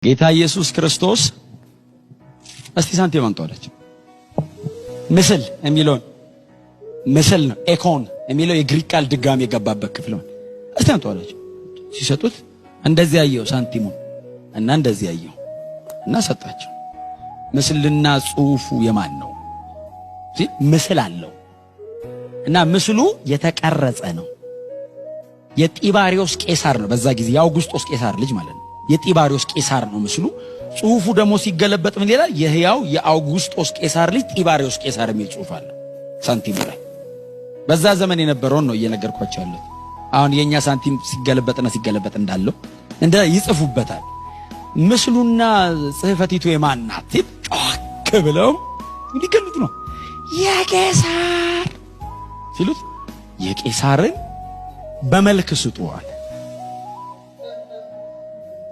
ጌታ ኢየሱስ ክርስቶስ እስቲ ሳንቲም አምጡ አላቸው። ምስል የሚለውን ምስል ነው፣ ኤኮን የሚለው የግሪክ ቃል ድጋሚ የገባበት ክፍል ነው። እስቲ አምጡ አላቸው። ሲሰጡት እንደዚህ ያየው ሳንቲሙን እና እንደዚህ ያየው እና ሰጣቸው። ምስልና ጽሑፉ የማን ነው ሲል ምስል አለው እና ምስሉ የተቀረጸ ነው። የጢባሪዎስ ቄሳር ነው። በዛ ጊዜ የአውጉስጦስ ቄሳር ልጅ ማለት ነው። የጢባሪዎስ ቄሳር ነው ምስሉ። ጽሑፉ ደግሞ ሲገለበጥ ምን ይላል? የሕያው የአውጉስጦስ ቄሳር ልጅ ጢባሪዎስ ቄሳር የሚል ጽሑፍ አለ ሳንቲሙ ላይ። በዛ ዘመን የነበረውን ነው እየነገርኳቸው ያለሁት። አሁን የኛ ሳንቲም ሲገለበጥና ሲገለበጥ እንዳለው እንደ ይጽፉበታል። ምስሉና ጽሕፈቲቱ የማን ናት ሲል ጮክ ብለው ሊገሉት ነው። የቄሳር ሲሉት የቄሳርን በመልክ ስጡ አለ።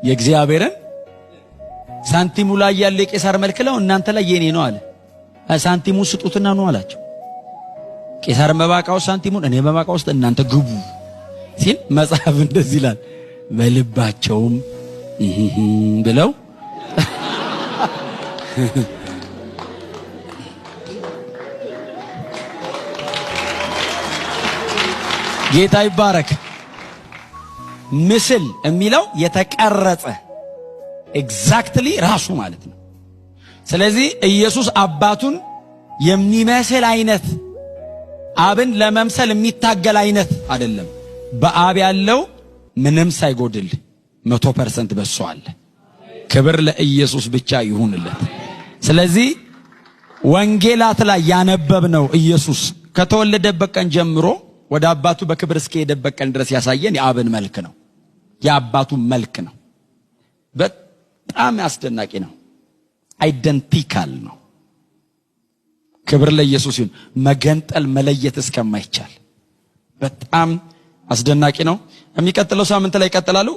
የእግዚአብሔርን ሳንቲሙ ላይ ያለ የቄሳር መልክ ነው፣ እናንተ ላይ የኔ ነው አለ። ሳንቲሙ ስጡትና ነው አላቸው። ቄሳር መባቃ ውስጥ ሳንቲሙን፣ እኔ መባቃ ውስጥ እናንተ ግቡ ሲል መጽሐፍ እንደዚህ ይላል። በልባቸውም ብለው ጌታ ይባረክ። ምስል የሚለው የተቀረጸ exactly ራሱ ማለት ነው። ስለዚህ ኢየሱስ አባቱን የሚመስል አይነት፣ አብን ለመምሰል የሚታገል አይነት አይደለም። በአብ ያለው ምንም ሳይጎድል 100% በሱ አለ። ክብር ለኢየሱስ ብቻ ይሁንለት። ስለዚህ ወንጌላት ላይ ያነበብነው ኢየሱስ ከተወለደበት ቀን ጀምሮ ወደ አባቱ በክብር እስከሄደበት ቀን ድረስ ያሳየን የአብን መልክ ነው። የአባቱ መልክ ነው። በጣም አስደናቂ ነው። Identical ነው። ክብር ለኢየሱስ ይሁን። መገንጠል መለየት እስከማይቻል በጣም አስደናቂ ነው። የሚቀጥለው ሳምንት ላይ ይቀጥላሉ።